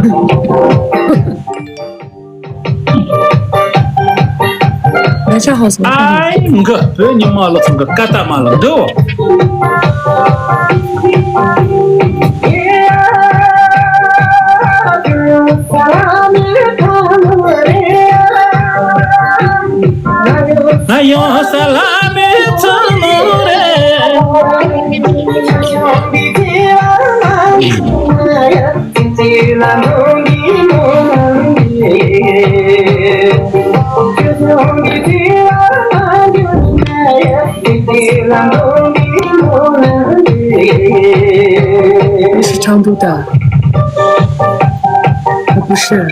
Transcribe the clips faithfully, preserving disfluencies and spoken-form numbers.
ང་ཆ་ཧོ་སོང་། ཨའི་མགུ་བོད་ཉི་མ་ལོ་ཚང་གི་ཀ་ཏ་མ་ལ་འདུག་ང་ཡོང་ས་ལ་མེད་ཚང་མོ་རེད། ཁྱེད་ཚོ་ཆང་འདུག་ད། 不是，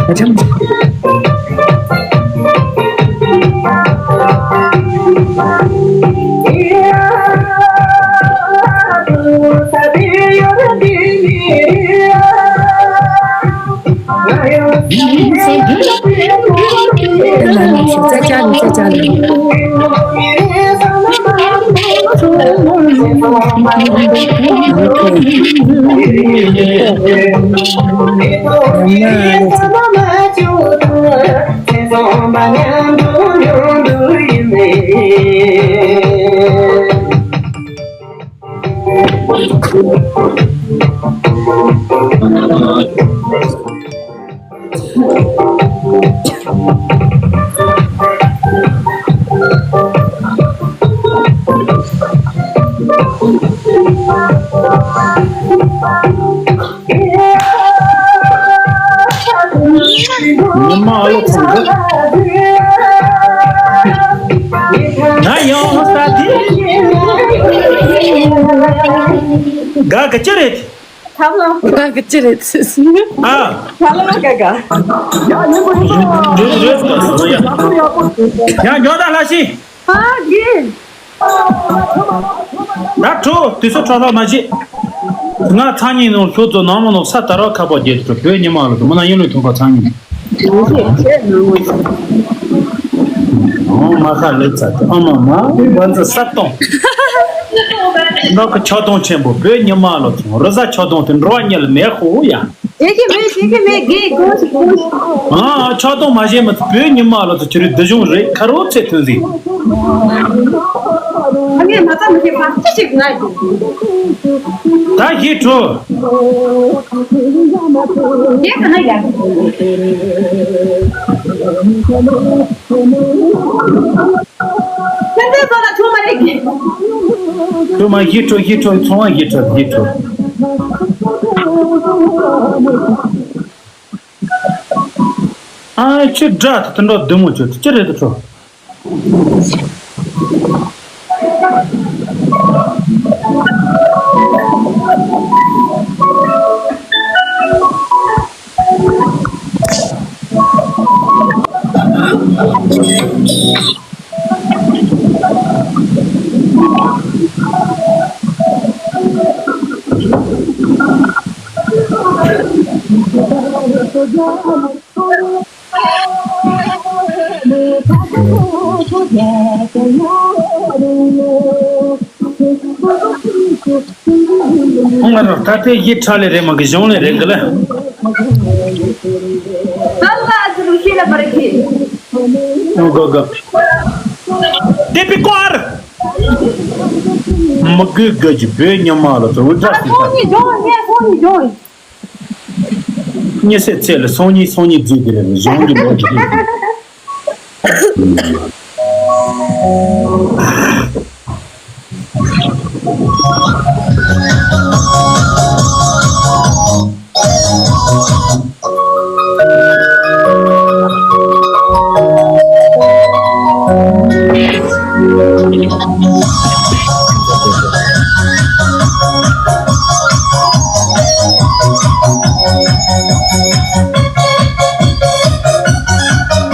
我真不是。再加你，再加你。 ཉི་མ་ཨ་ལོ་ཚང་གི། ན་ཡང་ས་དེ། ག་ག་ཅི་རེད། ཐབས་ལམ། ང་གི་ཅི་རེད་ཟེར། ཨ། ཐབས་ལམ་ག་ག་རེད་རེད། ཡ་ཉོ་ད་ལྷ་ཤི། ཨ་གི། ད་ཁྲོ་དུས་སུ་ཁྲོ་ཐག་མ་བྱེད། ང་ཚང་ཉིན་ནང་ཁྱོད་ཚོ་ནང་མ་ནང་ས་དར་བ་ཁ་པར་རྒྱལ་དུ་བོད་ཉི་མ་ལ་དུ་མ་ན་ཡིན་ལུས་ཐུང་པ་ཚང་ཉིན། ཨོ་མ་ཁ་ལེ་ཚ་དེ་ཨ་མ་མ་བན་ཚ་ས་སྟོང་། འགྲོ་གི་ཆོ་དོང་ཆེན་པོ་བོད་ཉི་མ་ལོ་ཚོང་རི་ཟ་ཆོ་དོང་དེ་འགྲོ་བ་ཉལ་མེད་ཧོ་ཡ། དེ་གི་མེད་དེ་གི་མེད་གི་གོ་ཞིག་གོ་ཞིག་ཨ་ཆོ་དོང་མ་བྱས་མི་ཚོ་བོད་ཉི་མ་ལོ་ཚོ་ཁྱོད་རི་དུ་གཞུང་རེད་ཁ་རོ་ཚེ་ཐོན་ཟིག་ཨ་ངས་མ་ཚ་མི་ཤེས་པ་ཅི་ཞིག་ན་ཡོད། ད་ཞིག་འགྲོ། ཁྱེད་ཀྱི་ན་ཡ། ཁྱེད་ཚོའི་བཟོ་ལ་ཆུང་མ་རེད་ཀྱི། ཆུང་མ་ཞིག་འགྲོ་ཞིག་འགྲོ་ཚོང་བ་ཞིག་འགྲོ་ཞིག་འགྲོ། ཨ་ཁྱོད་དགྲ་དེ་དུད་འགྲོ་བདུད་མོ་ཁྱོད་ཅི་རེད་དུ་འགྲོ། ང་རང་ད་ལྟའི་ཡིད་ཁྲ་ལེ་རེད་མ་གི་གཞུང་ལེ་རེད་གི་ལ། ད་ལ་ཨ་ཙི་རུ་ཤེས་ལ་པར་གི། ཨོ་གོ་གོ། དེ་པི་ཀོར། མི་དགོས་དགོས་ཀྱི་བོད་ཉི་མ་ལ་ཚོ་འུ་ཙག་ཅིག་ད། ཁོང་གཉིས་སྦྱོང་ངས་ཁོང་གཉིས་སྦྱོང་། ཉི་ཟེར་ཚེ་ལ་སང་ཉིན་སང་ཉིན་རྫུས་ཀྱི་རེད་གཞུང་གི་ལོ་རྒྱུས།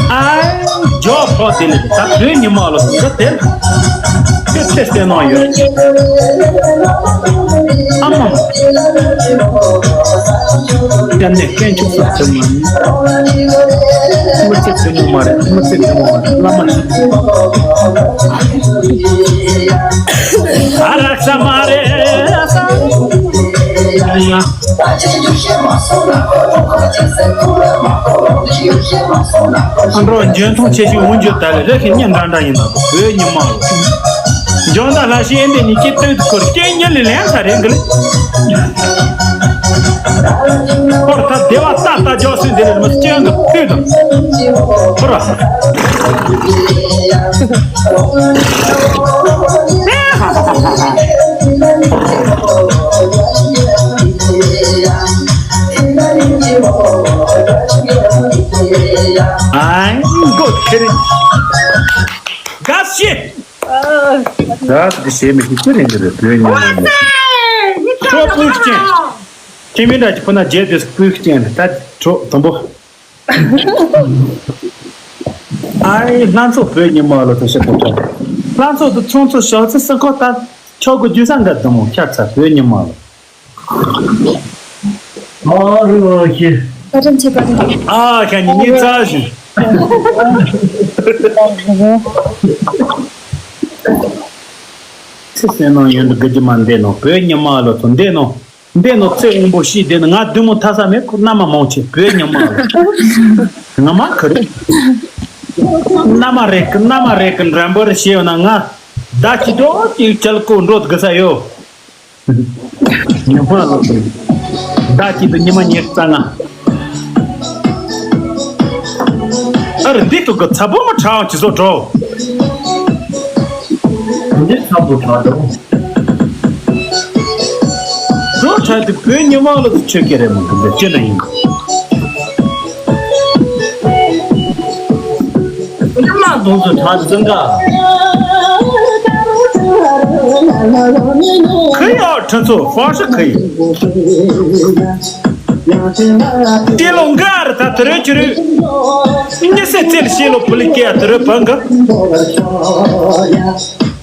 ཨ། ཇོ་ཕོ་དེ་ནི་ད་དུས་ཉི་མ་ལ་འདི་དེར་ཁྱོད་ཚེ་བསྟན་གནང་ཡོད། ཨ་མ་མ། ཡང་ནས་དཀོན་མཆོག་གསུམ་ཚེ་མ་ཡིན། མི་ཚེ་ཚེ་མོ་མ་རེད་མི་ཚེ་ཚེ་མོ་མ་རེད་བླ་མ་ཞིག་ཨ་ར་ས་མ་རེད་ས། ཨ་འགྲོ་འཇོན་ཐང་ཆེ་ཤོས་འོང་རྒྱུ་ད་ལས་རེ་ཁེ་ཉིན་འདྲ་འདྲ་ཡིན་ད་བོད་ཉི་མ་ལོ། འཇོན་ད་ལྷ་ཤི་ཨེ་འདི་ཉི་ཁྱི་སྟོད་དུ་འཁོར་སྐྱེ་ཉིན་ལས་ལན་ས་རེད་འདི་ལས། ཧོར་ཐ་དེ་བ་ཏག་ཏག་འཇོག་སྲིད་འདི་ལས་མི་སྐྱོན་གི་སྟོད་དུ་ཧོར། ཨའི་མགོ་ཁེ་རེ། དགའ་བཤད། ད་དེ་བྱས་མི་ཤེས་ཅི་རེད་འདི་རེད་བོད་ཉི་མ་ལོ། ཁྲོ་སྤུ་ཅན། ཁྱེད་མི་འདྲ་ཅིག་ཁོ་ན་རྒྱལ་དེ་སྤུ་ཅན་ད་ཁྲོ་དུམ་པོ། ཨའི་ལྷ་མཚོ་བོད་ཉི་མ་ལོ་དུ་ཤི་དུ་ཁྲ། ལྷ་མཚོ་དུ་ཚོང་མཚོ་ཤོག་ཚེ་སི་ཁོ་ད་ཁྱོ་གུ་རྒྱུ་ས་འགའ་དུ་མོ་ཁྱབ་ཚ་བོད་ཉི་མ་ལོ། ཨ་རི་བ་ཤི། བཀའ་དྲིན་ཆེ་བཀའ་དྲིན་ཆེ། ཨ་ཁྱེད་ཉིད་ཉིད་རྩ་ཞིང་། ཚེ་སེམས་ནང་ཡོན་དུ་དགུ་ཅི་མ་འདས་ནོ་བོད་ཉི་མ་ལོ་ཚོ་འདས་ནོ། འདས་ནོ་ཚེ་དབང་པོ་ཤི་འདས་ནོ་ང་བདུད་མོ་ཐ་ས་མེད་ཁོ་མནའ་མ་མང་ཆེ་བོད་ཉི་མ་ལོ། ང་མ་ཁ་རེད། མནའ་མ་རེད་ཀི་མནའ་མ་རེད་ཀི་འགྲན་པོ་རེ་བྱས་ཡོད་ན་ང་ཟླ་གཅིག་འགྲོ་གཅིག་ཅལ་ཀོ་འགྲོ་དགུ་ས་ཡོད། ཉི་མ་ལོ་ཟླ་གཅིག་ཏུ་ཉི་མ་ཉེར་རྩ་ལྔ། ཨ་རི་འདི་ཐུག་གི་ཚ་པོ་མ་ཁྲའོ་ཅི་བཟོ་འགྲོ། འདི་ཚ་པོ་ཁྲ་འགྲོ། འགྲོ་ཁྲ་དེ་བོད་ཉི་མ་ལོ་དུ་ཆོད་ཀྱི་རེད་མོ་འདི་ཅི་འདྲ་ཡིན། ཉི་མ་དུང་ཚོ་ཁྲ་ཙང་ག་ཁ་ཡ་ཁྲ་ཚོ་ཧྥ་ཧྲི་ཁ་ཡི། တေလုံငါရတာတရချရညစက်စက်ရှိလို့ပလိကဲတရပငါ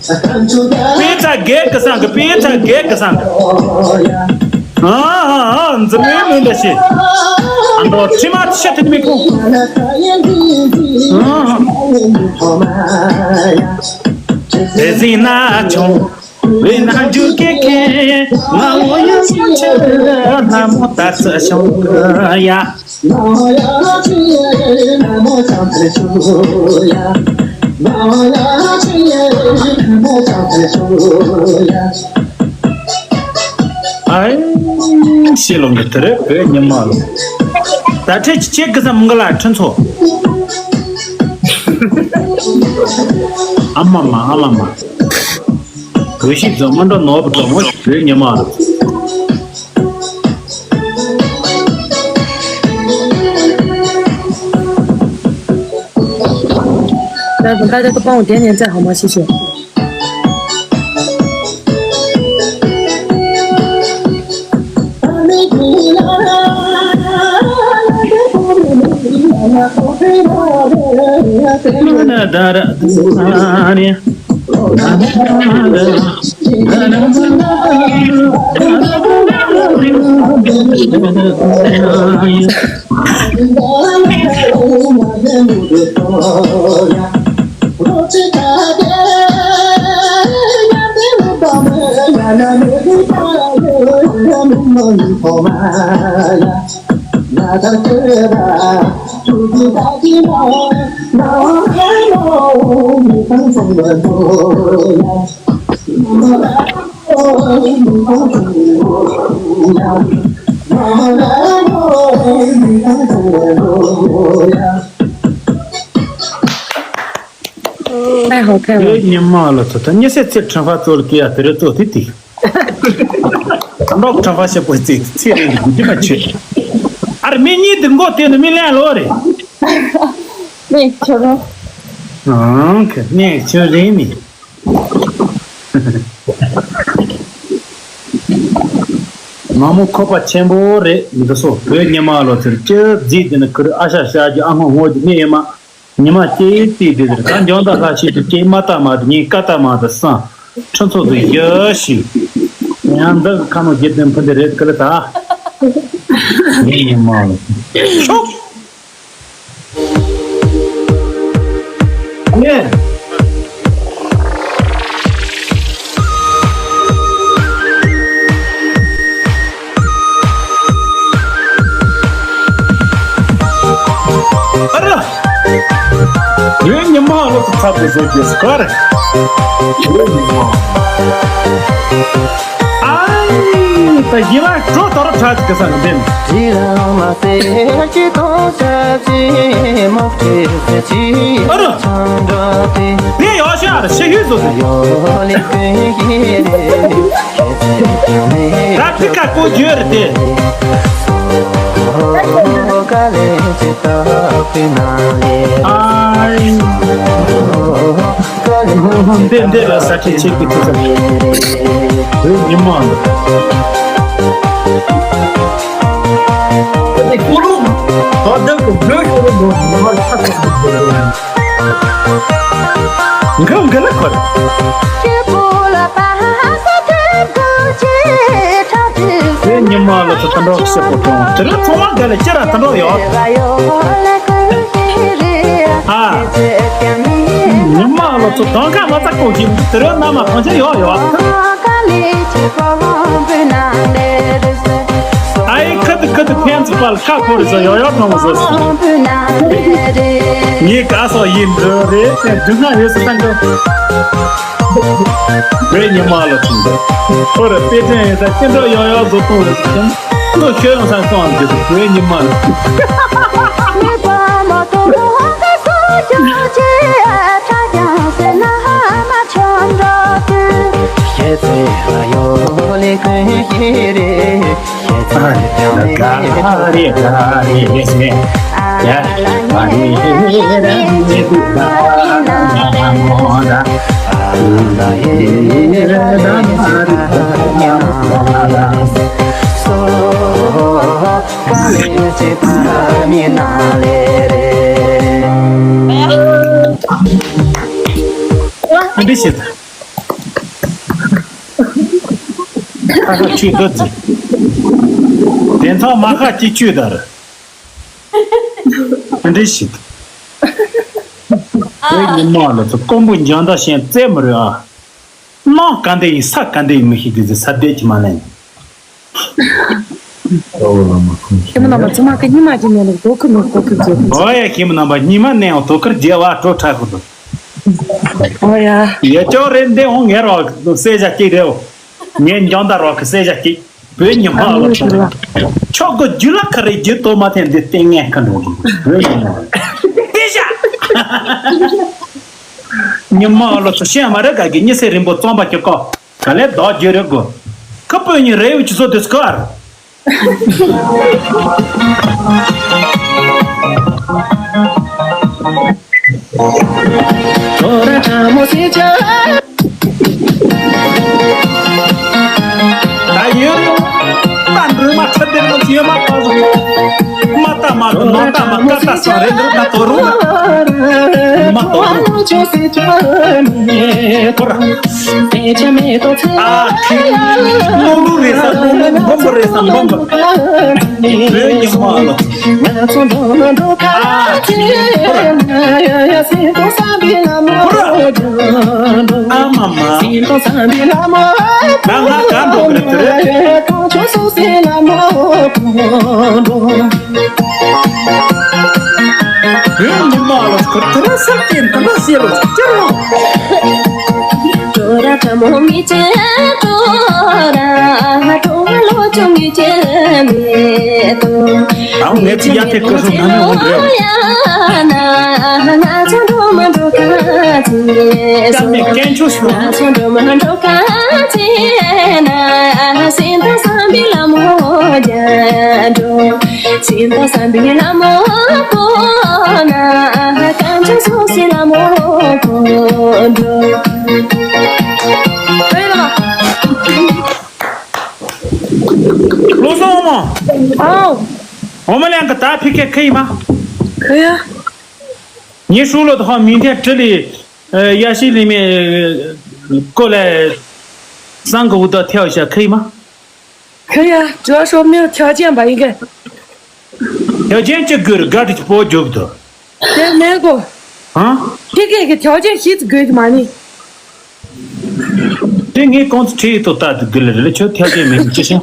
Pizza gate kasanga, pizza gate kasanga. Ah, ah, ah, nzme munda shi. Ando chima shete miko. Ah. Ezina chong. Wena juke ke, ma wo yo che, na mo ta sa shong ya. ཨའི། ཤེས་ལོ་འདི་དེ་རེད་བོད་ཉི་མ་ལོ། ད་ཁྲེ་ཆེ་ཆེ་གི་ས་མི་འགའ་ལ་ཁྲིན་ཚོ། ཨ་མ་མ་ཨ་མ་མ། བོད་ཤིག་ཛོ་མ་འགྲོ་ནོར་བུ་གྲོགས་མོ་བོད་ཉི་མ་རུ། ད་བུ་ད་ད་ཏུ་པང་དེ་ནས་ཚེ་ཧ་མ་ཤི་ཤི། ཨེ་ཧོ་ཁེ་བ། ཉི་མ་ལ་ཐོ་ཐོ་ཉི་སེ་ཚེ་ཁྲང་ཧྥ་ཙོ་ལ་ཀི་ཡ་དེ་རེ་ཙོ་དེ་དེ། ལོག་ཁྲང་ཧྥ་ཤེ་པོ་ཙེ་ཚེ་རེ་འདི་དེ་མ་ཆེ། ཨར་མི་གཉིས་དེ་མགོ་དེ་ནི་མི་ལན་ལོ་རེ། ནས་ཆོ་རོ། ཨང་ཁེ་ནས་ཆོ་རེ་ནི། ང་མོ་ཁོ་པ་ཆེན་པོ་རེད་འདི་སོ་བོད་ཉི་མ་ལོ་ཚེར་ཅི་རྫིས་དེ་ནི་ཁུར་ཨ་ཤ་ཤ་རྒྱུ་ཨ་ཧོ་ཧོ་རྒྱུ་ནི་ཡེ་མ། ཉི་མ་སྐྱེས་ཡིན་ཏི་དེ་དེར་ད་འཇོན་ད་ལྷ་ཤེས་དུ་སྐྱེས་མ་ལྟ་མ་དུ་ངའི་ཀ་ལྟ་མ་དུ་སང་ཁྲི་ཚོ་དུ་ཡོད་ཤིང་། ཡང་འདི་ཁ་ནོ་རྒྱལ་དོན་ཕུན་དེ་རེད་ཀི་ལི་ད། ངའི་ཉི་མ་ལ་ཤོག་ངས། ཨ་ར། ཡོད་ཉི་མ་ལོ་ཚོ་ཚབ་ཏུ་བཟོ་རྒྱུ་སྐོར། ཨ་ནི་ད་ཡིན་ན་འགྲོ་དོ་རུ་གྲ་ཅིག་གི་ས་ན་འདེམ། ཨ་ར། དེ་ཡོ་ཤ་ར་ཤི་ཧུ་བཟོ་ཟེར། ད་ཕི་ཀ་ཀོ་བརྗོད་རེད་དེ། ཨ། འདི་འདི་ལ་ས་ཁྲི་ཆེ་གི་ཐུག་ས་རེད། ཉི་མ། འདི་ཀུ་རུ། ཨ་ད་ཀུ་རུ་ཀུ་རུ་ཀུ་རུ། འགག་འགག་ལ་ཁོར། དེ་ཉི་མ་ལ་ཚོ་ད་འགྲོ་སེ་པོ་ཀྲོང་། དེ་རིང་ཚང་མ་འགག་ལ་ཅི་ར་ད་འགྲོ་ཡོད། ཨ། ཉི་མ་ལ་ཚོ་དང་ཁ་མ་ཚ་ཀོ་གི་དེ་རིང་ན་མ་གང་ཅི་ཡོད་ཡོད། ཨའི་ཁ་དུ་ཁ་དུ་ཕན་ཚུན་པ་ལ་ཁ་ཁོར་ཟ་ཡོ་ཡོ་ནོ་ཟ། ངའི་ག་སོ་ཡིན་འདི་རེད་ཟེར་སྡུག་བསྔལ་ཡོད་ཟེར་ས་འདྲ། བོད་ཉི་མ་ལ་ཐུག་འདུག་ཁོ་ར་དཔེ་དྲན་ཡོད་ས་ཅི་འདྲ་ཡོ་ཡོ་བཟོ་གཏོང་རེད་ཟེར་ཀྱང་ལོ་ཤོད་ཡོང་ས་སོང་འདུག་བོད་ཉི་མ་ལ། འདི་ཞིག་ཁ་ཁ་ཆུ་འདི་ཙི། དེ་ཚང་མ་ཁ་ཅིག་ཆུ་དར། འདི་ཞིག་བོད་ཉི་མ་ལ་ཚོ་ཀོང་པོ་འཇང་ད་ཤན་རྩེ་མི་རུ་ཨ། གནམ་ག་འདྲ་ཡིན་ས་ག་འདྲ་ཡིན་མི་ཤེས་དུས་ཚོད་ས་བདེ་གི་མ་ལེན། ཁྱེད་མི་རྣམ་པ་ཚང་མ་གི་ཉི་མ་གཅིག་ནས་ལ་དོ་ཁུ་མི་དོ་ཁུ་བྱེད། ཨོ་ཡ་ཁྱེད་མི་རྣམ་པ་ཉི་མ་ནས་ཡང་དོ་ཁུར་རྒྱལ་བ་སྤྲོ་ཁྲ་ཁུ་དོ། ཨོ་ཡ། ཡ་ཅོ་རེ་འདི་འོང་ངས་རོགས་གསལ་བྱ་གཅིག་རེའོ། ངས་འཇང་ད་རོགས་གི་གསལ་བྱ་གཅིག་བོད་ཉི་མ་ཨ་ལོ་ཚོ་ལ། ཆོག་གི་རྒྱུ་ལ་ཁ་རེ་རྒྱུ་དོ་མ་ཐེན་འདི་ལྟས་ངན་ཁ་འགྲོ་གི་བོད་ཉི་མ་ཨ་ལོ། ལྟས་བྱ། ཉི་མ་ཨ་ལོ་ཚོ་ཤེས་མ་རེད་ག་གི་ཉི་ཚེ་རིང་པོ་རྩོམ་པ་གི་ཀོ། ག་ལེ་བདག་རྒྱུ་རེད་གོ། ཁ་སྤོས་ཉི་རེ་ཡོད་ཅི་ཚོ་དུས་སྐར། ད་ཡོད། ད་འགྲོས་མ་ཚད་དེ་ལ་ཚིག་མ་པ་ཟ། མ་ད་མ་དོ་མ་ད་མ་ཀ་ད་ས་རེད་འདུག་ད་དོ་རུ། མ་དོ་རུ། ཁོ་ར། ཨ་ཁི། ལོ་ལུ་རེ་ས་ལོ་ལུ་འབོམ་རེ་ས་འབོམ། བོད་ཉི་མ་ལ། ཨ་ཁི། ཁོ་ར། ཨ་མ་མ། ང་ང་ག་འགྲོ་གི་རེད་དེ་རེད། བོད་ཉི་མ་ལ་ཁོ་དེ་རིང་སེམས་ཅན་དེ་འདྲ་བཤད་ལ་ཅི་རུང་། ཨང་ངས་ཅི་ཡ་ཐེ་ཁོ་སོང་ན་ནི་འོང་རེད། ཀ་མེད་སྐད་ཆུ་སོང་། བློ་བཟང་འོ་མ། ཨའོ། འོ་མ་ལན་ག་ད་ཕི་ཁེ་ཁེ་ཡི་མ། ཁེ་ཡ། ཉི་ཧྲུ་ལོ་དོ་ཧ་མིང་ཐེ་ཏྲི་ལི། ཡ་ཤི་ལི་མེ། ཀོ་ལེ། སང་ག་འུ་ད་ཐེའོ་ཤ་ཁེ་ཡི་མ། ཁེ་ཡ་ཇོ་ཤོ་མིར་ཆ་ཅན་པ་ཡིན་གེ། ཡ་ཅན་ཅི་གུར་ག་ཏི་པོ་ཇོབ་དོ། དེ་མེད་གོ། ཧ། ཁྱེད་ཀྱིས་ཀྱི་ཐེའོ་ཅན་ཤིས་དགོས་ཀྱི་མ་ནི། དེ་ངས་གོང་དུ་ཁྲིད་དོ་ལྟ་དུ་དགོས་ལ་རེ་ལ་ཁྱོད་ཐེའོ་ཅན་མེད་ཀྱི་ཅི་ཤེས།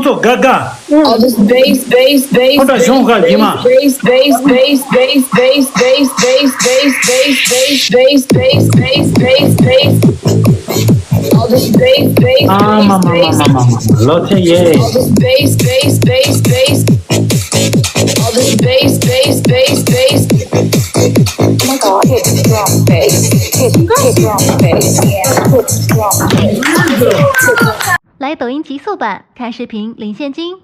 ཁོང་ཚོ་དགའ་དགའ། All this bass, bass, bass, ཁོ་ད་གཞུང་ཁ་ཡིན་མ། Bass, bass, bass, bass, bass, bass, bass, bass, bass, bass, bass, bass, bass, bass, bass, bass, bass. All this bass, bass, ཨ་མ་མ་མ་མ་མ་མ། ལོ་ཚེ་ཡེ། All this bass, bass, bass, bass. All this bass, bass, bass, bass. Oh my God, hit the drum bass. Hit, hit drum bass. Yeah, hit the drum bass. 来抖音极速版，看视频领现金。